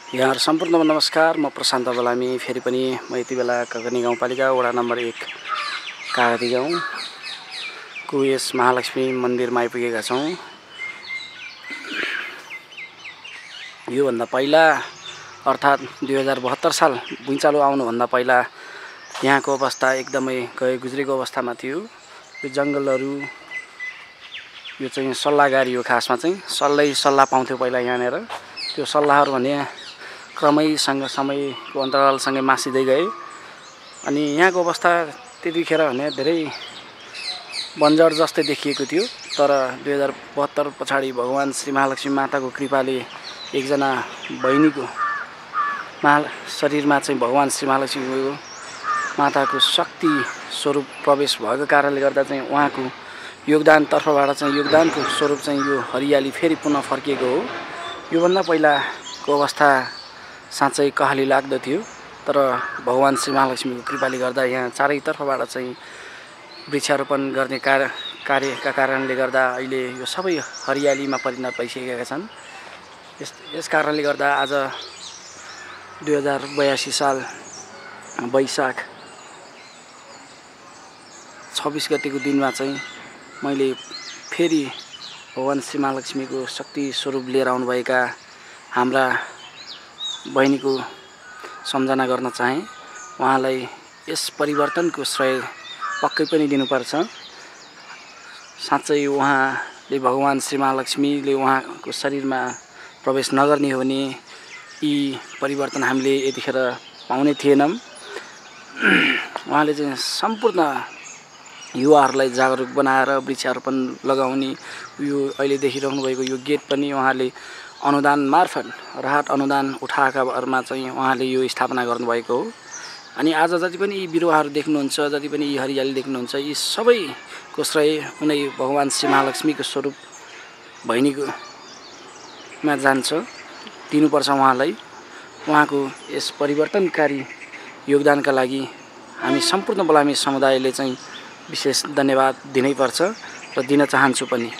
यहाँहरु सम्पूर्णमा नमस्कार। म प्रशान्त बलामी फेरि पनि म यति बेला ककनी गाउँपालिका वडा नम्बर 1 कागती गाउँको यस महालक्ष्मी मन्दिरमा आइपुगेका छौं। यो भन्दा पहिला अर्थात 2072 साल भुइँचालो आउनु भन्दा पहिला यहाँको अवस्था एकदमै गए गुज्रेको अवस्थामा थियो। यो जंगलहरु यो चाहिँ सल्लाहगारी हो, खासमा चाहिँ सल्लाह पाउँथ्यो पहिला यहाँनेर। त्यो सल्लाहहरु भने क्रमैसँग समयको अन्तरालसँगै मासिँदै गए अनि यहाँको अवस्था त्यतिखेर भने धेरै बन्जर जस्तै देखिएको थियो। तर 2072 पछाडि भगवान श्री महालक्ष्मी माताको कृपाले एकजना बहिनीको शरीरमा चाहिँ भगवान श्री महालक्ष्मीको माताको शक्ति स्वरूप प्रवेश भएको कारणले गर्दा चाहिँ उहाँको योगदान तर्फबाट चाहिँ योगदानको स्वरूप चाहिँ यो हरियाली फेरि पुनः फर्किएको हो। यो भन्दा पहिलाको अवस्था साँच्चै कहाली लाग्दथ्यो। तर भगवान श्री महालक्ष्मीको कृपाले गर्दा यहाँ चारैतर्फबाट चाहिँ वृक्षारोपण गर्ने कार्यका कारणले गर्दा अहिले यो सबै हरियालीमा परिणत भइसकेका छन्। यस कारणले गर्दा आज 2082 साल वैशाख 26 गतेको दिनमा चाहिँ मैले फेरि भगवान श्री महालक्ष्मीको शक्ति स्वरूप लिएर आउनुभएका हाम्रा बहिनीको सम्झना गर्न चाहे। उहाँलाई यस परिवर्तनको श्रेय पक्कै पनि दिनुपर्छ। साँच्चै उहाँले भगवान श्री महालक्ष्मीले उहाँको शरीरमा प्रवेश नगर्ने हो भने यी परिवर्तन हामीले यतिखेर पाउने थिएनौं। उहाँले चाहिँ सम्पूर्ण युवाहरूलाई जागरुक बनाएर वृक्षारोपण लगाउने यो अहिले देखिरहनु भएको यो गेट पनि उहाँले अनुदान मार्फत राहत अनुदान उठाएका भरमा चाहिँ उहाँले यो स्थापना गर्नुभएको हो। अनि आज जति पनि यी बिरुवाहरू देख्नुहुन्छ, जति पनि यी हरियाली देख्नुहुन्छ, यी सबैको श्रेय उनै भगवान श्री महालक्ष्मीको स्वरूप बहिनीकोमा जान्छ, दिनुपर्छ उहाँलाई। उहाँको यस परिवर्तनकारी योगदानका लागि हामी सम्पूर्ण बलामी समुदायले चाहिँ विशेष धन्यवाद दिनै पर्छ र दिन चाहन्छु पनि।